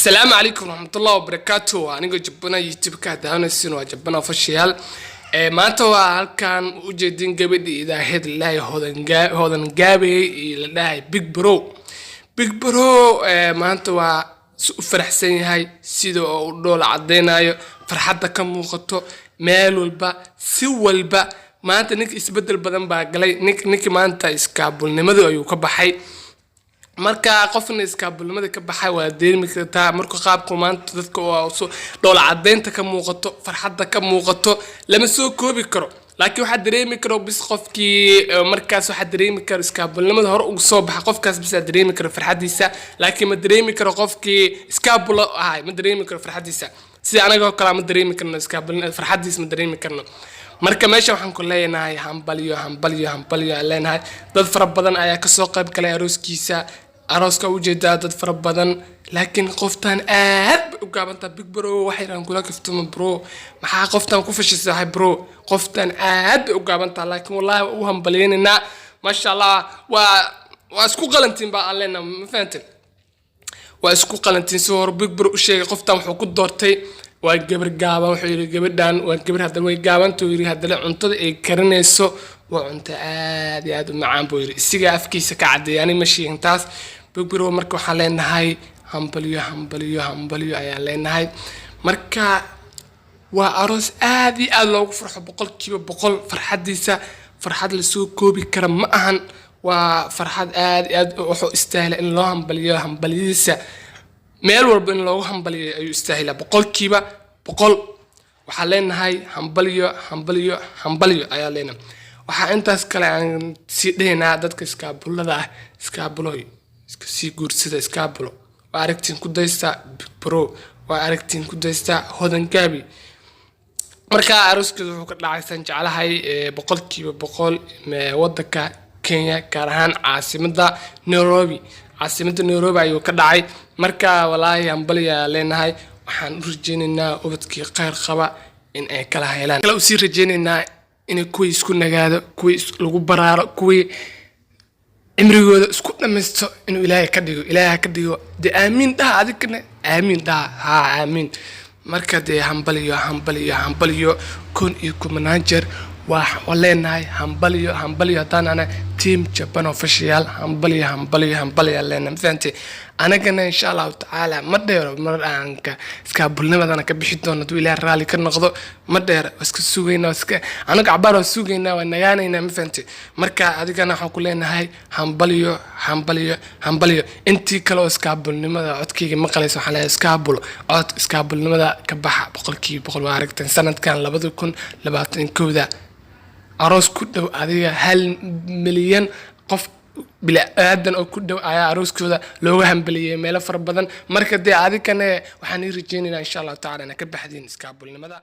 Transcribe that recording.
Asalaamu calaykum waraxmatullahi wabarakaatu. Anigoo Jabana YouTube-ka daawanaysin, waa Jabana Official. Maanta waa halkan ujeedin gabadhii idaaheed la dhahay Hodan Gaabey iyo la dhahay Big Bro. Big Bro maanta waa si u faraxsan yahay, sida oo u dhoola cadeynayo, farxadda ka muuqato meel walba, si walba. Maanta ninka isbedel badan baa galay. Ninki maanta iskaabulnimadu ayuu ka baxay. Marka qofna iskaabulnimada ka baxay waa dareemi kartaa. Marka qaabku maanta dadka dhoola cadeynta ka muuqato, farxadda ka muuqato, lama soo koobi karo. Laakiin waxaa dareemi karo bis qofkii markaas waxaa dareemi karo iskaabulnimada hore ugu soo baxa. Qofkaas bisaa dareemi karo farxaddiisa, laakiin ma dareemi karo qofkii iskaabulo ahay, ma dareemi karo farxaddiisa. Sida anagoo kale ma dareemi karno iskaabul farxaddiisa, ma dareemi karno. Marka meesha waxaan ku leenahay hambalyo, hambalyo, hambalyo aan leenahay. Dad fara badan ayaa kasoo qayb galay arooskiisa. Arooska ujeedaa dad fara badan, laakiin qoftan aad bay u gaabantaa. Big Bro, waxay dhahan kula kaftamo. Bro, maxaa qoftan ku fashisahay? Bro, qoftan aad bay u gaabantaa, laakiin wallahi waa u hambalyaynaynaa. Maasha Allah, waa isku qalantiin baa aan leenahay. Ma fahanteen? Waa isku qalantiin. Si hore Big Bro u sheegay, qoftan wuxuu ku doortay waa gabar gaaban. Wuxuu yidhi gabadhan waa gabar haddana way gaabantuu yidhi, haddana cuntada ay karinayso waa cunto aad iyo aad u macaan buu yidhi. Isigaa afkiisa ka caddeeyay, ani ma sheegin taas, Big Bro. Marka waxaan leenahay hambalyo, hambalyo, hambalyo ayaan leenahay. Marka waa aroos aad iyo aad loogu farxo, 100%. Farxaddiisa farxad lasoo koobi kara ma ahan. Waa farxad aad iyo aad wuxuu istaahila in loo hambaliyo. Hambalyadiisa meel walba in loogu hambaliyo ayuu istaahilaa, 100%. Waxaan leenahay hambalyo, hambalyo, hambalyo ayaa leenahay. Waxaa intaas kale aan sii dhehaynaa dadka iskaabulada ah: iskaabuloy, iska sii guursada iskaabulo. Waa aragtiin ku daysta Big Bro, waa aragtiin ku daysta Hodan Gaabi. Marka arooskeedu wuxuu ka dhacay, san jeclahay, 100% wadanka Kenya, gaar ahaan caasimada Nairobi. Caasimada Nairobi ayuu ka dhacay. Marka walaahi hambalyaa leenahay. Waxaan u rajeyneynaa ubadkii kheyr qaba in ay kala helaan. Kale usii rajeyneynaa inay kuwii isku nagaado, kuwii lagu baraaro, kuwii cimrigooda isku dhamaysto inuu Ilaahay ka dhigo. Ilaahay ha ka dhigo. Dee aamiin dhaha, adigana aamiin dhaha. Haa, aamiin. Marka dee hambaliyo, hambaliyo, hambaliyo, kun iyo kumanaan jeer waa leenahay hambaliyo, hambaliyo. Haddaan ana team Japan Official, hambaliyo, hambaliyo, hambaliyo aan leenahay. Ma fahantay? Anagana insha Allahu tacaala ma dheero mar aan ka iskaabulnimadana ka bixi doono, hadduu Ilaahay raalli ka noqdo. Ma dheero, waa iska sugaynaa, waa iska anaga cabaar waa sugaynaa, waa nagaanaynaa. Ma fahantay? Marka adigana waxaan ku leenahay hambaliyo, hambaliyo, hambaliyo. Intii kale oo iskaabulnimada codkayga maqlaysa, waxaan leeyahay iskaabulo, cod iskaabulnimada ka baxa, 100%. Waa aragteen sanadkan 2021-da aroos ku dhow adiga 1 milyan qof bini aadan oo ku dhow ayaa arooskooda looga hambaliyey meelo fara badan. Marka dee adigana waxaan ii rajeynaynaa insha Allahu tacala inaa ka baxdiin iskaabulnimada.